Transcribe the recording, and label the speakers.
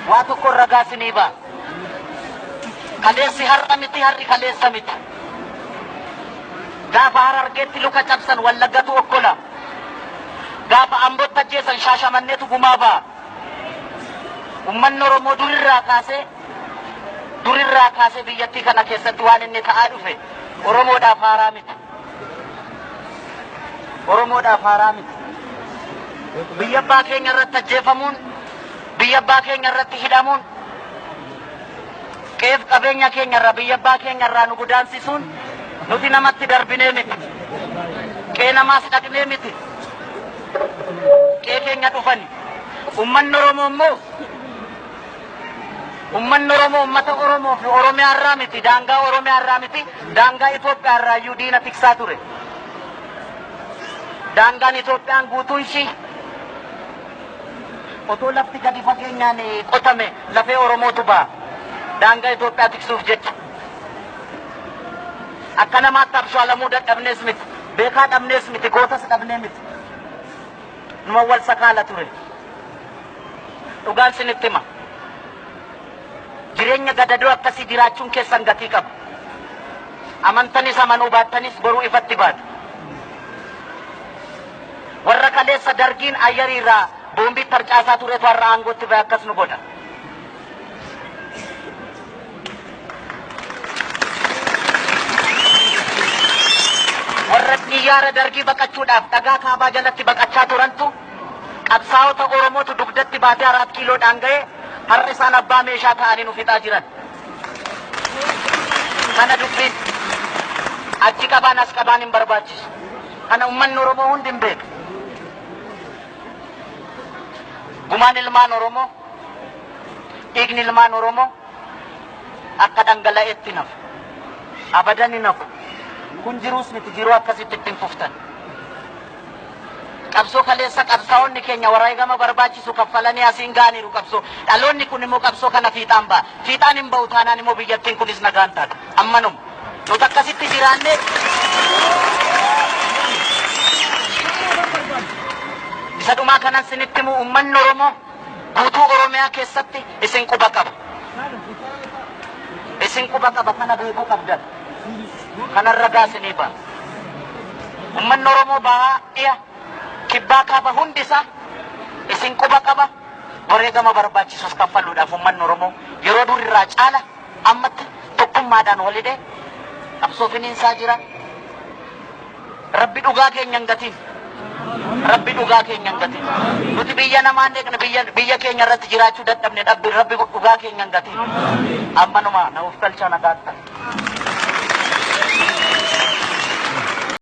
Speaker 1: Waa tokkon ragaa isinii ba'a. Kaleessi har'a miti, har'i kaleessa miti. Gaafa Harargeetti luka cabsan Wallaggatu okkola. Gaafa Ambotti ajjeesan Shaashamanneetu gumaa ba'a. Ummanni Oromoo durirraa kaasee durirraa kaasee biyyattii kana keessatti waan inni ta'aa dhufe Oromoodhaaf haaraa miti. Oromoodhaaf haaraa miti. Biyya abbaa keenya irratti ajjeefamuun, biyya abbaa keenya irratti hidhamuun, qe'eef qabeenya keenya irraa biyya abbaa keenya irraa nu godaansisuun nuti namatti darbinee miti. Qe'ee namaas dhaqnee miti. Qe'ee keenya dhufani. Ummanni Oromoo immoo Ummanni Oromoo ummata Oromoo fi Oromiyaa irraa miti, daangaa Oromiyaa irraa miti, daangaa Itoophiyaa irraa iyyuu diina tiksaa ture. Daangaan Itoophiyaan guutuun ishii otoo lafti gadi fageenyaan qotame lafee Oromootu ba'a. Daangaa Itoophiyaa tiksuuf jecha. Akka namaatti abshaalamuu dadhabnees miti, beekaa dhabnees miti, gootas dhabnee miti. Numa wal sakaala ture. Dhugaan sinitti hima. Jireenya gadadoo akkasii jiraachuun keessan gatii qaba. Amantanis amanuu baattanis boruu ifatti baatu. Warra kaleessa dargiin ayyarii irraa boombii tarcaasaa turetu har'a aangootti ba'e akkas nu godha. Warra xiyyaara dargii baqachuudhaaf dhagaa kaabaa jalatti baqachaa turantu qabsaa'ota Oromootu dugdatti baatee Araat Kiiloodhaan ga'ee har'a isaan abbaa meeshaa ta'anii nu fixaa jiran. Kana dubbiin achi qabaan as qabaan hin barbaachisu. Kana uummanni Oromoo hundi hin beeku. Gumaan ilmaan Oromoo, dhiigni ilmaan Oromoo akka dhangala'etti hin hafu. Abadan hin hafu. Kun jiruus miti jiruu akkasitti itti hin fuftan. Qabsoo kaleessa qabsaa'onni keenya wareegama barbaachisu kaffalanii asiin ga'aniiru qabsoo. Dhaloonni kun immoo qabsoo kana fiixaan ba'a. Fiixaan hin ba'u taanaan immoo biyyattiin kunis nagaan taata. Ammanuma. Nuti akkasitti jiraannee isa dhumaa kanan sinitti himu uummanni Oromoo guutuu Oromiyaa keessatti isin quba qaba. Isin quba qaba kana beekuu qabdan. Kanan ragaa isinii ba'a. Uummanni Oromoo bahaa dhiya kibbaa kaaba hundi isaa isin quba qaba. Wareegama barbaachisus kaffaluudhaaf uummanni Oromoo yeroo durirraa caala ammatti tokkummaadhaan wal hidhee qabsoo finiinsaa jira. Rabbi dhugaa keenya hin gatiin. Rabbi dhugaa keenya hin gatiin. Nuti biyya namaan deeqne biyya biyya keenya irratti jiraachuu dadhabne dhabbi rabbi dhugaa keenya hin gatiin. Ammanuma na of galchaa nagaatti.